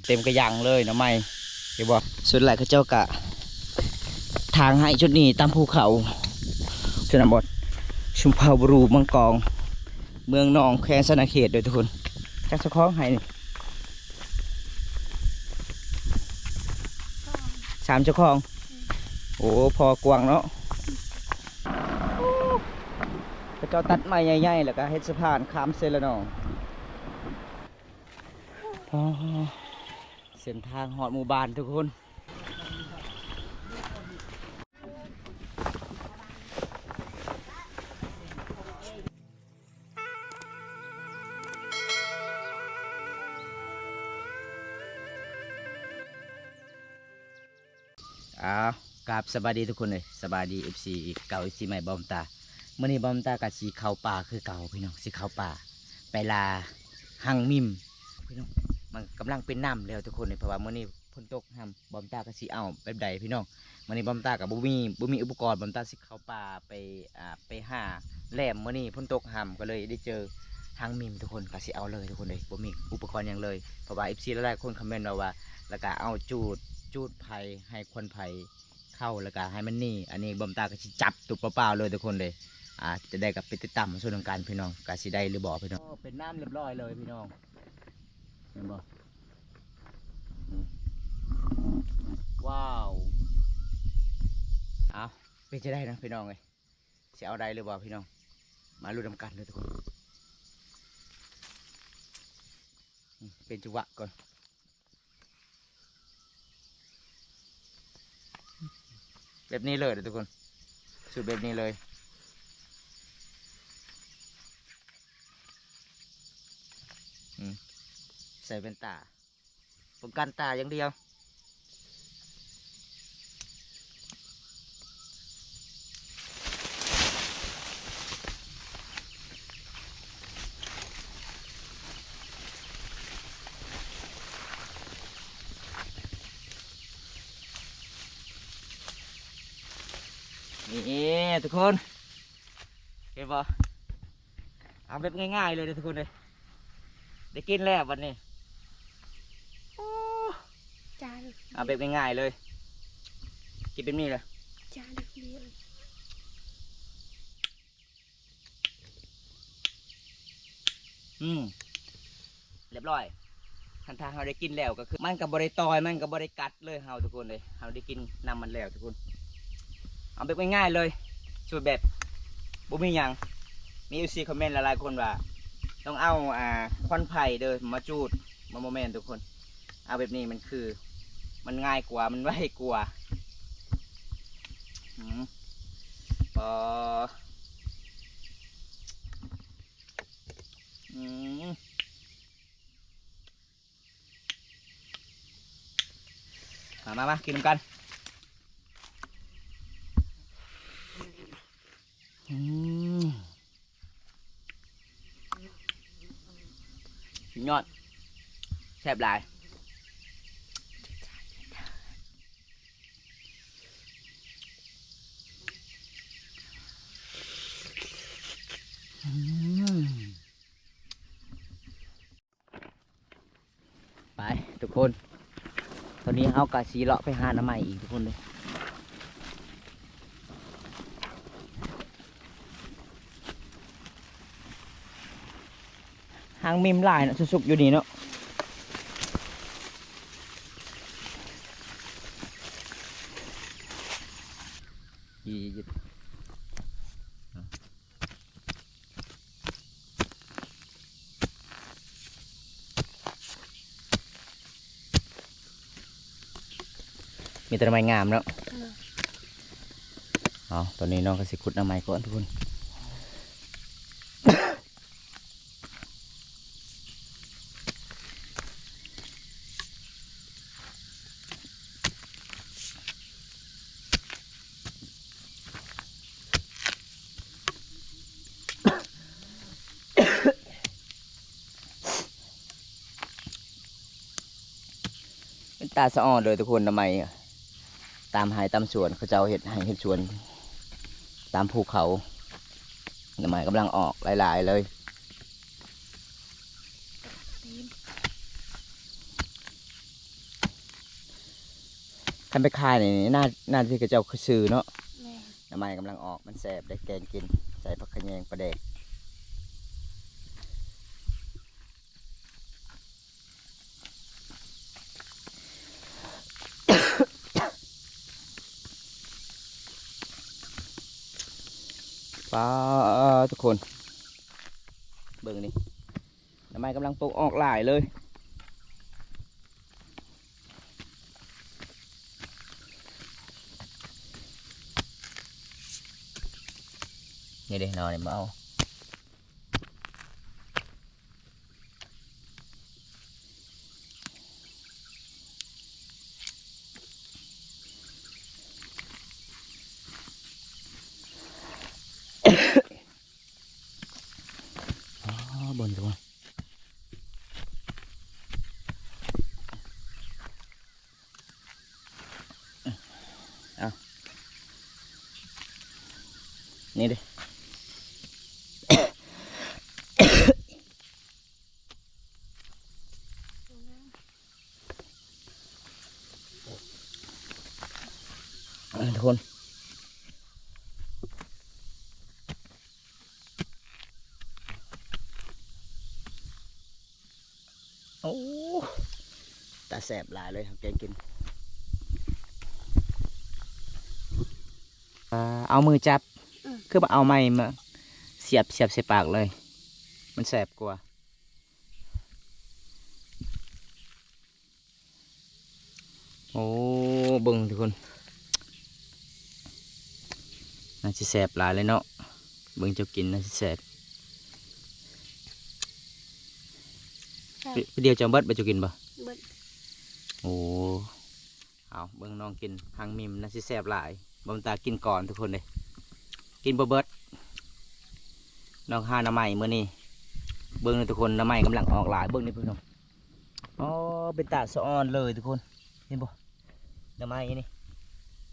ເຕັມກະຍັງເລີຍໜໍ່ໄມ້ ເຫັນບໍ່? ສ່ວນຫຼາຍເຂົາເຈົ້າກະຖາງໄຮ່ຈຸດນີ້ຕາມພູເຂົາ ຊົນນະບົດ ຊຸມເຜົ່າບຣູມັງກອງ ເມືອງໜອງ ແຂວງສະຫວັນນະເຂດເດີທຸກຄົນ. ຈັກເຈົ້າຂອງໄຮ່ນີ້? ສາມເຈົ້າຂອງ. ໂອ້ ພໍກວ້າງເນາະ. ເຂົາເຈົ້າຕັດໄມ້ໃຫຍ່ໆ ແລ້ວກະເຮັດສະພານຂ້າມເຊລະໜອງ. ອໍ ເສັ້ນທາງຮອດໝູ່ບ້ານທຸກຄົນ. ອ້າວ ກາບສະບາຍດີທຸກຄົນເອີຍ ສະບາຍດີ ເອັຟຊີ ເກົ່າ ເອັຟຊີ ໃໝ່ ບ່າວບຸນຕາ. ມື້ນີ້ບ່າວບຸນຕາກະຊິເຂົ້າປ່າຄືເກົ່າພີ່ນ້ອງ ຊິເຂົ້າປ່າໄປລ່າຮັງມິມພີ່ນ້ອງ. ມັນກຳລັງເປັນນ້ຳແລ້ວທຸກຄົນເອີຍ ເພາະວ່າມື້ນີ້ຝົນຕົກ ຫ້ຳ ບ່າວບຸນຕາກະຊິເອົາແບບໃດພີ່ນ້ອງ. ມື້ນີ້ບ່າວບຸນຕາກະບໍ່ມີ ບໍ່ມີອຸປະກອນ ບ່າວບຸນຕາຊິເຂົ້າປ່າໄປ ອ່າ ໄປຫາແຫຼມ. ມື້ນີ້ຝົນຕົກ ຫ້ຳ ກະເລີຍໄດ້ເຈີຮັງມິມທຸກຄົນ ກະຊິເອົາເລີຍທຸກຄົນເອີຍ ບໍ່ມີອຸປະກອນຫຍັງເລີຍ. ເພາະວ່າ ເອັຟຊີ ຫຼາຍໆຄົນຄອມເມັນມາວ່າ ແລ້ວກະເອົາຈູດ ຈູດໄຟ ໃຫ້ຄວັນໄຟເຂົ້າ ແລ້ວກະໃຫ້ມັນໜີ. ອັນນີ້ບ່າວບຸນຕາກະຊິຈັບໂຕເປົ່າໆເລີຍທຸກຄົນເອີຍ. ອ່າ ຈະໄດ້ກະໄປຕິດຕາມຊົມນຳກັນພີ່ນ້ອງ ກະຊິໄດ້ຫຼືບໍ່ພີ່ນ້ອງ. ໂອ້ ເປັນນ້ຳລຽບຮ້ອຍເລີຍພີ່ນ້ອງ ເຫັນບໍ່? ອືມ ວ້າວ ເອົາ ເປັນຈັ່ງໃດນະພີ່ນ້ອງເອີຍ ຊິເອົາໄດ້ຫຼືບໍ່ພີ່ນ້ອງ? ມາລຸ້ນນຳກັນເດີທຸກຄົນ. ອືມ ເປັນຈັງຫວະກ່ອນ ແບບນີ້ເລີຍເດີທຸກຄົນ ສູດແບບນີ້ເລີຍ. ອືມ ໃສ່ແວ່ນຕາ ປ້ອງກັນຕາຢ່າງດຽວ. ນີ້ທຸກຄົນ ເຫັນບໍ່? ເອົາແບບງ່າຍໆເລີຍເດີທຸກຄົນເອີຍ ໄດ້ກິນແລ້ວບັດນີ້. ໂອ້ ຈານ ເອົາແບບງ່າຍໆເລີຍ ກິນແບບນີ້ເລີຍ ຈານດຽວ. ອືມ ລຽບຮ້ອຍ. ຄັນຖ້າເຮົາໄດ້ກິນແລ້ວກະຄື ມັນກະບໍ່ໄດ້ຕ່ອຍ ມັນກະບໍ່ໄດ້ກັດເລີຍເຮົາທຸກຄົນເອີຍ. ເຮົາໄດ້ກິນນ້ຳມັນແລ້ວທຸກຄົນ. ເອົາແບບງ່າຍໆເລີຍ ສູດແບບບໍ່ມີຫຍັງ. ມີ ເອັຟຊີ ຄອມເມັນຫຼາຍໆຄົນວ່າ ຕ້ອງເອົາ ອ່າ ຄວັນໄຟເດີມາຈູດ. ມັນບໍ່ແມ່ນທຸກຄົນ ເອົາແບບນີ້ມັນຄື ມັນງ່າຍກວ່າ ມັນໄວກວ່າ. ອືມ ພໍ ອືມ ມາ ມາ ມາ ກິນນຳກັນ. ອືມ ສຸດຍອດ ແຊບຫຼາຍ. ອືມ ໄປທຸກຄົນ ຕອນນີ້ເຮົາກະຊິເລາະໄປຫາໜໍ່ໄມ້ອີກທຸກຄົນເດີ. ຮັງມິມຫຼາຍເນາະ ສຸກໆຢູ່ນີ້ເນາະ. ມີແຕ່ໜໍ່ໄມ້ງາມເນາະ. ເອີ ເອົາ ຕອນນີ້ນ້ອງກະຊິຂຸດໜໍ່ໄມ້ກ່ອນທຸກຄົນ. ເປັນຕາສະອອນເລີຍທຸກຄົນ ໜໍ່ໄມ້ຕາມໄຮ່ຕາມສວນ ເຂົາເຈົ້າເຮັດໄຮ່ເຮັດສວນຕາມພູເຂົາ. ໜໍ່ໄມ້ກຳລັງອອກຫຼາຍໆເລີຍ. ຕີນ ຄັນໄປຂາຍນີ້ ໜ້າ ໜ້າທີ່ເຂົາເຈົ້າຄືຊື້ເນາະ. ແມ່ນ. ໜໍ່ໄມ້ກຳລັງອອກ ມັນແຊບເດ້ ແກງກິນ ໃສ່ຜັກຂະແຍງ ປາແດກ. ປາດ ທຸກຄົນ ເບິ່ງນີ້ ໜໍ່ໄມ້ກຳລັງປົກອອກຫຼາຍເລີຍ. ນີ້ເດ້ ໜໍ່ນີ້ມາເອົາ. ອໍ ເບິ່ງດູ. ເອົາ ນີ້ເດ້ ເອີ ທຸກຄົນ. ໂອ້ ຕາແຊບຫຼາຍເລີຍ ເຮົາແກງກິນ. ເອົາມືຈັບ ອືມ ຄືບໍ່ເອົາໄມ້ມາສຽບ ສຽບໃສ່ປາກເລີຍ ມັນແຊບກວ່າ. ໂອ້ ເບິ່ງທຸກຄົນ ໜ້າຊິແຊບຫຼາຍເລີຍເນາະ. ເບິ່ງເຈົ້າກິນໜ້າຊິແຊບ. ແຊບ. ຜູ້ດຽວເຈົ້າເບິດບໍ່ ເຈົ້າກິນບໍ່? ເບິດ. ໂອ້ ເອົາ ເບິ່ງນ້ອງກິນ ຮັງມິມໜ້າຊິແຊບຫຼາຍ. ບໍ່ຕາກິນກ່ອນທຸກຄົນເດ້ ກິນບໍ່ເບິດ. ນ້ອງຫາໜໍ່ໄມ້ມື້ນີ້ ເບິ່ງເດີທຸກຄົນ ໜໍ່ໄມ້ກຳລັງອອກຫຼາຍ ເບິ່ງນີ້ພີ່ນ້ອງ. ອໍ ເປັນຕາສະອອນເລີຍທຸກຄົນ ເຫັນບໍ່? ໜໍ່ໄມ້ນີ້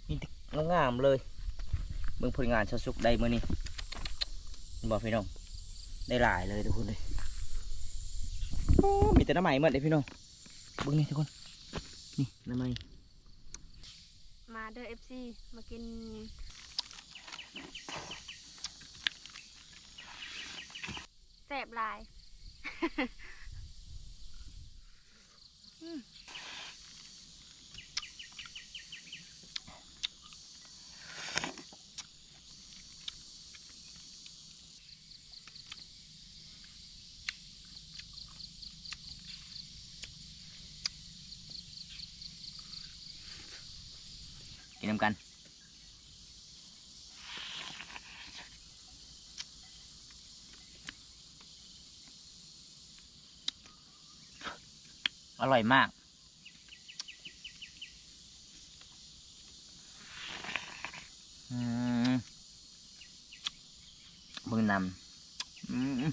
ມີແຕ່ງາມໆເລີຍ. ເບິ່ງຜົນງານຊາວສຸກໄດ້ມື້ນີ້ ເຫັນບໍ່ພີ່ນ້ອງ? ໄດ້ຫຼາຍເລີຍທຸກຄົນເອີຍ. ໂອ້ ມີແຕ່ໜໍ່ໄມ້ໝົດເດ້ພີ່ນ້ອງ. ເບິ່ງນີ້ທຸກຄົນ ນີ້ໜໍ່ໄມ້. ມາເດີ ເອັຟຊີ ມາກິນ ແຊບຫຼາຍ. ກິນນຳກັນ. ອະຮ່ອຍມາກ. ອືມ ເບິ່ງນ້ຳ ອືມ.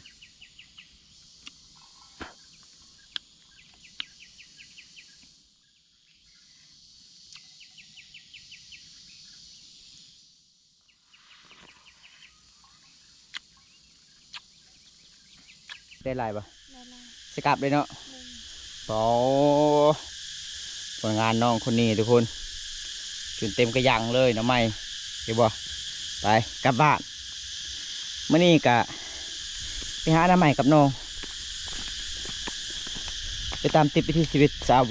ໄດ້ຫຼາຍບໍ່? ໄດ້ຫຼາຍ. ສະກັບເລີຍເນາະ. ໂອ້ ຜົນງານນ້ອງຄົນນີ້ທຸກຄົນ ຈົນເຕັມກະຍັງເລີຍ ໜໍ່ໄມ້ ເຫັນບໍ່? ໄປກັບບ້ານ. ມື້ນີ້ກະໄປຫາໜໍ່ໄມ້ກັບນ້ອງ ໄປຕາມຕິດວິຖີຊີວິດຊາວ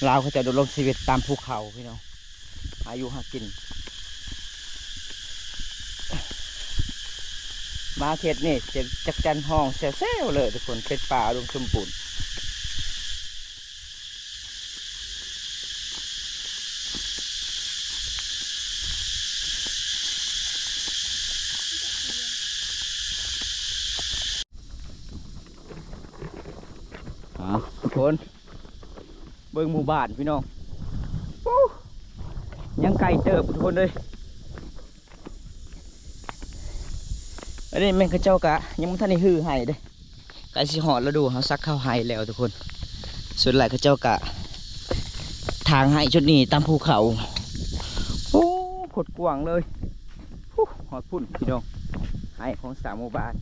ລາວ ເຂົາເຈົ້າດຳລົງຊີວິດຕາມພູເຂົາພີ່ນ້ອງ ຫາຢູ່ຫາກິນ. ມາເຂດນີ້ ສຽງຈັກຈັ່ນຮ້ອງແຊວໆເລີຍທຸກຄົນ ເປັນປ່າອຸດົມສົມບູນ. ອ່າ ທຸກຄົນ ເບິ່ງໝູ່ບ້ານພີ່ນ້ອງ ໂອ້ ຍັງໄກເຕີບທຸກຄົນເອີຍ. ອັນນີ້ແມ່ນເຂົາເຈົ້າກະຍັງບໍ່ທັນໄດ້ຮື້ໄຮ່ເດ້ ໃກ້ຊິຮອດລະດູເຮົາສັກເຂົ້າໄຮ່ແລ້ວທຸກຄົນ. ສ່ວນຫຼາຍເຂົາເຈົ້າກະຖາງໄຮ່ຈຸດນີ້ຕາມພູເຂົາ. ໂອ້ ໂຄດກວ້າງເລີຍ. ໂອ້ ຮອດພຸ້ນພີ່ນ້ອງ ໄຮ່ຂອງສາມໝູ່ບ້ານ.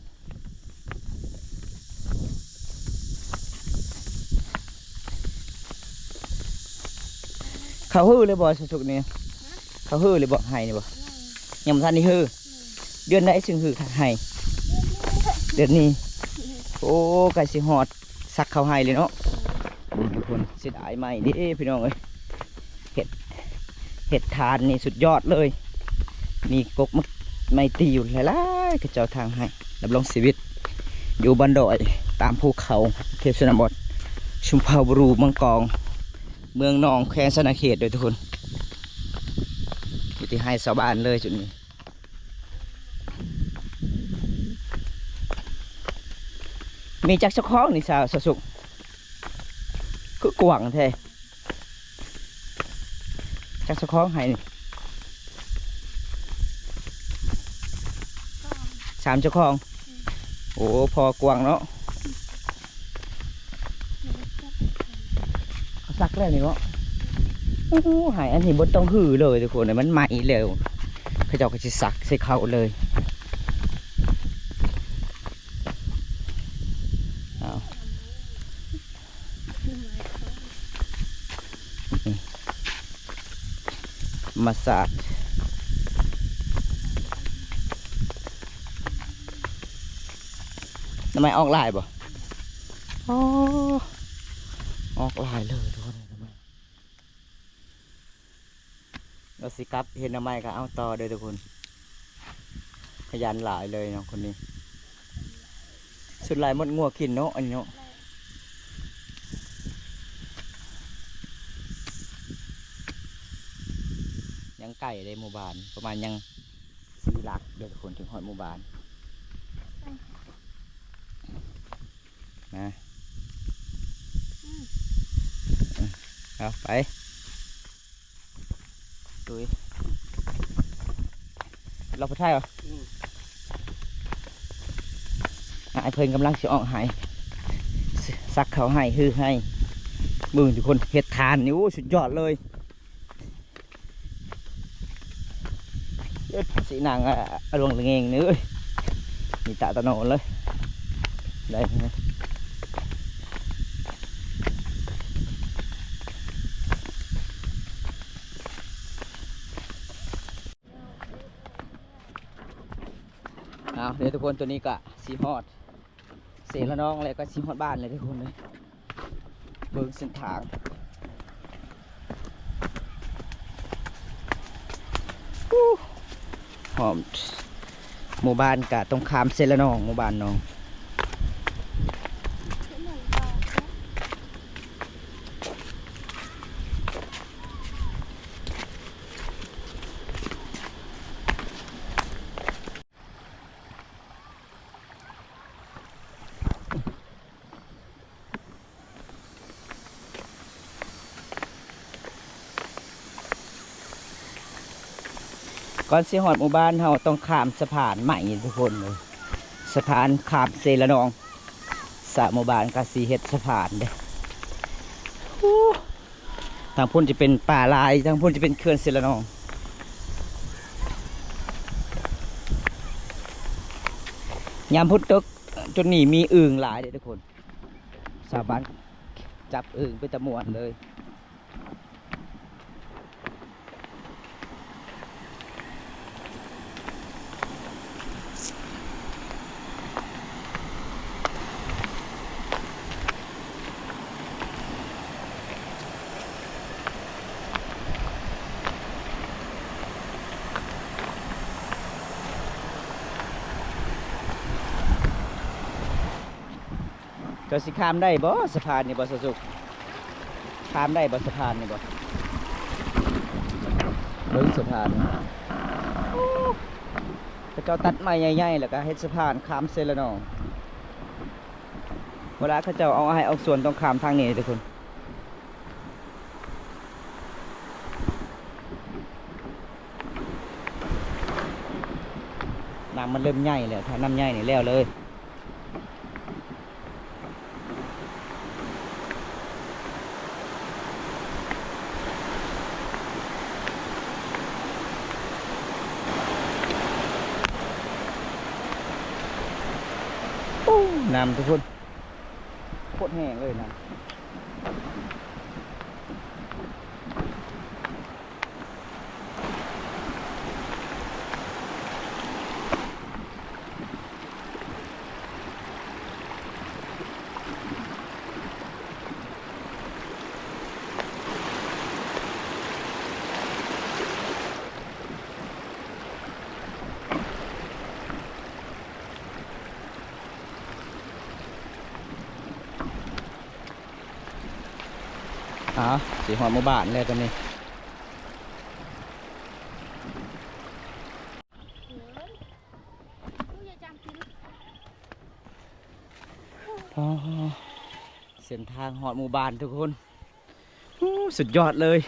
ເຂົາຮື້ເລີຍບໍ່ ສາວສຸກນີ້? ເຂົາຮື້ເລີຍບໍ່ ໄຮ່ນີ້ບໍ່? ຍັງບໍ່ທັນໄດ້ຮື້. ເດືອນໃດຊິຮື້ໄຮ່? ເດືອນນີ້. ໂອ້ ໃກ້ຊິຮອດສັກເຂົ້າໄຮ່ເລີຍເນາະ. ເບິ່ງທຸກຄົນ ເສຍດາຍໄມ້ເດ້ພີ່ນ້ອງເອີຍ. ເຮັດ ເຮັດຖ່ານນີ້ສຸດຍອດເລີຍ. ມີກົກໝາກໄມ້ຕີວຫຼາຍໆ ເຂົາເຈົ້າຖາງໄຮ່ ດຳລົງຊີວິດຢູ່ບ້ານດອຍ ຕາມພູເຂົາ ເຂດຊົນນະບົດ ຊຸມເຜົ່າບຣູ ເມືອງກອງ ເມືອງໜອງ ແຂວງສະຫວັນນະເຂດເດີທຸກຄົນ. ຢູ່ທີ່ໄຮ່ຊາວບ້ານເລີຍຈຸດນີ້. ມີຈັກເຈົ້າຂອງນີ້ ສາວ ສາວສຸກ? ຄືກວ້າງແທ້. ຈັກເຈົ້າຂອງໄຮ່ນີ້? ສາມເຈົ້າຂອງ. ໂອ້ ພໍກວ້າງເນາະ. ເຂົາສັກແລ້ວນີ້ເນາະ. ໂອ້ ໄຮ່ອັນນີ້ບໍ່ຕ້ອງຮື້ເລີຍທຸກຄົນ ມັນໃໝ່ແລ້ວ ເຂົາເຈົ້າກໍຊິສັກໃສ່ເຂົ້າເລີຍ. ເອົາ ທຳມະຊາດ. ໜໍ່ໄມ້ອອກຫຼາຍບໍ່? ອໍ ອອກຫຼາຍເລີຍທຸກຄົນ. ລາວຊິກັບເຮັດໜໍ່ໄມ້ກໍເອົາຕໍ່ເດີທຸກຄົນ. ຂະຫຍັນຫຼາຍເລີຍນ້ອງຄົນນີ້. ສ່ວນຫຼາຍໝົດງົວກິນເນາະ ອັນນີ້ເນາະ. ຍັງໄກເດ້ໝູ່ບ້ານ ປະມານຍັງສີ່ຫຼັກເດີທຸກຄົນ ເຖິງຮອດໝູ່ບ້ານ. ນະ ອືມ ເອົາໄປ ຕຸ້ຍ ລອກໄປຖ່າຍເອົາ. ອືມ ອ້າຍເພິ່ນກຳລັງຊິອອກໄຮ່ ສັກເຂົ້າໄຮ່ ຮື້ໄຮ່. ເບິ່ງທຸກຄົນ ເຮັດຖ່ານນີ້ ໂອ້ ສຸດຍອດເລີຍ. ເອີ ຊິນັ່ງ ອາ ອາ ລວງລະເງງນີ້ເອີຍ ມີຕາຕະໂນນເລີຍ ໄດ້. ເອົາ ເດີທຸກຄົນ ຕອນນີ້ກະຊິຮອດ ເຊລະນອງ ແລ້ວກໍຊິຮອດບ້ານແລ້ວທຸກຄົນເອີຍ. ເບິ່ງເສັ້ນທາງ ຫອມ ໝູ່ບ້ານກະຕົງຂ້າມເຊລະນອງ ໝູ່ບ້ານນ້ອງ. ກ່ອນຊິຮອດໝູ່ບ້ານ ເຮົາຕ້ອງຂ້າມສະພານໃໝ່ທຸກຄົນເອີຍ ສະພານຂ້າມເຊລະນອງ. ສາວໝູ່ບ້ານກໍຊິເຮັດສະພານເດ້. ທາງພຸ້ນຈະເປັນປ່າລາຍ ທາງພຸ້ນຈະເປັນເຂື່ອນເຊລະນອງ. ຍາມຝົນຕົກ ຈຸດນີ້ມີອຶ່ງຫຼາຍເດ້ທຸກຄົນ ສາວບ້ານຈັບອຶ່ງເປັນຕາມ່ວນເລີຍ. ເຈົ້າຊິຂ້າມໄດ້ບໍ່ສະພານນີ້ບໍ່ ສາວສຸກ? ຂ້າມໄດ້ບໍ່ສະພານນີ້ບໍ່? ເບິ່ງສະພານ ເຂົາເຈົ້າຕັດໄມ້ໃຫຍ່ໆ ແລ້ວກໍເຮັດສະພານຂ້າມເຊລະນອງ. ເວລາເຂົາເຈົ້າອອກໄຮ່ອອກສວນຕ້ອງຂ້າມທາງນີ້ທຸກຄົນ. ນ້ຳມັນເລີ່ມໃຫຍ່ແລ້ວ ຖ້ານ້ຳໃຫຍ່ນີ້ແລ້ວເລີຍ. ໂອ້ ນ້ຳທຸກຄົນ ໂຄດແຮງເລີຍນ້ຳ. ອ້າວ ຊິຮອດໝູ່ບ້ານແລ້ວຕອນນີ້. ອໍ ເສັ້ນທາງຮອດໝູ່ບ້ານທຸກຄົນ. ໂອ້ ສຸດຍອດເລີຍ.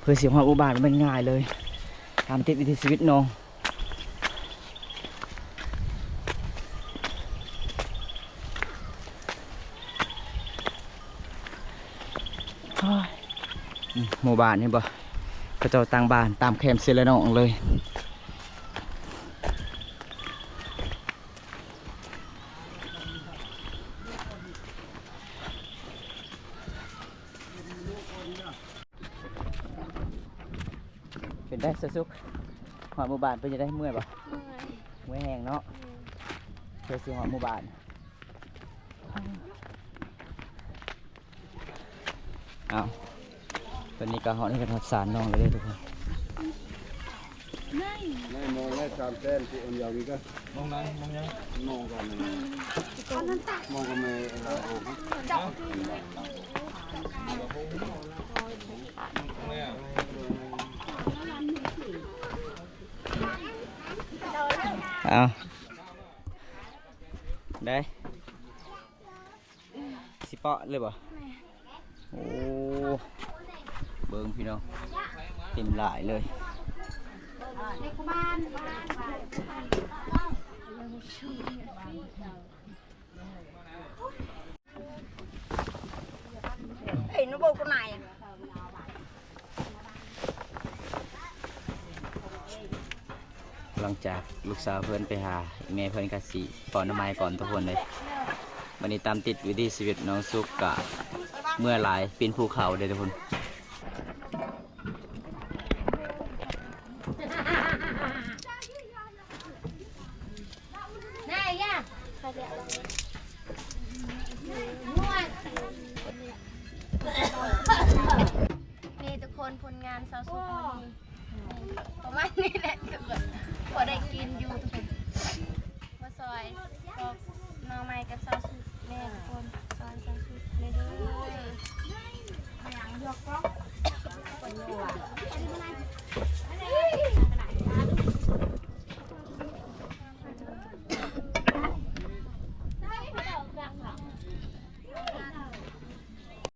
ເພື່ອຊິຮອດໝູ່ບ້ານບໍ່ແມ່ນງ່າຍເລີຍ ຕາມຕິດວິຖີຊີວິດນ້ອງ. ໂອ້ຍ ອືມ ໝູ່ບ້ານນີ້ບໍ່ ເຂົາເຈົ້າຕັ້ງບ້ານຕາມແຄມເຊລະນອງເລີຍ. ເປັນໄດສາວສຸກ ຮອດໝູ່ບ້ານເປັນຈັ່ງໃດ ເມື່ອຍບໍ່? ເມື່ອຍ ເມື່ອຍແຮງເນາະ. ອືມ ເພື່ອຊິຮອດໝູ່ບ້ານ. ອ້າວ ຕອນນີ້ກໍຮອດເຮືອນຮອດຊານນ້ອງແລ້ວເດ້ທຸກຄົນ. ໄດ້ມອງໄດ້ສາມແສນ ຊິໂອນຢາວນີ້ກໍ ມອງໃດ ມອງຫຍັງ? ມອງກັນ ມອງກັນແມ່ລາວໂອ. ເອົາ ໄດ້ ຊິເປາະເລີຍບໍ່? ໂອ້ ເບິ່ງພີ່ນ້ອງ ເຕັມຫຼາຍເລີຍ. ເອີຍ ນະໂບກະນາຍ. ຫຼັງຈາກລູກສາວເພິ່ນໄປຫາ ແມ່ເພິ່ນກໍຊິເປົ່າໜໍ່ໄມ້ກ່ອນທຸກຄົນເລີຍ. ບັດນີ້ຕາມຕິດວິຖີຊີວິດນ້ອງສຸກກະເມື່ອຫຼາຍ ປີນພູເຂົາເດ້ທຸກຄົນ. ນີ້ທຸກຄົນ ຜົນງານຊາວສຸກມື້ນີ້ ນີ້ປະມານນີ້ແຫຼະທຸກຄົນ ພໍໄດ້ກິນຢູ່ທຸກຄົນ ມາຊ່ອຍ ກໍ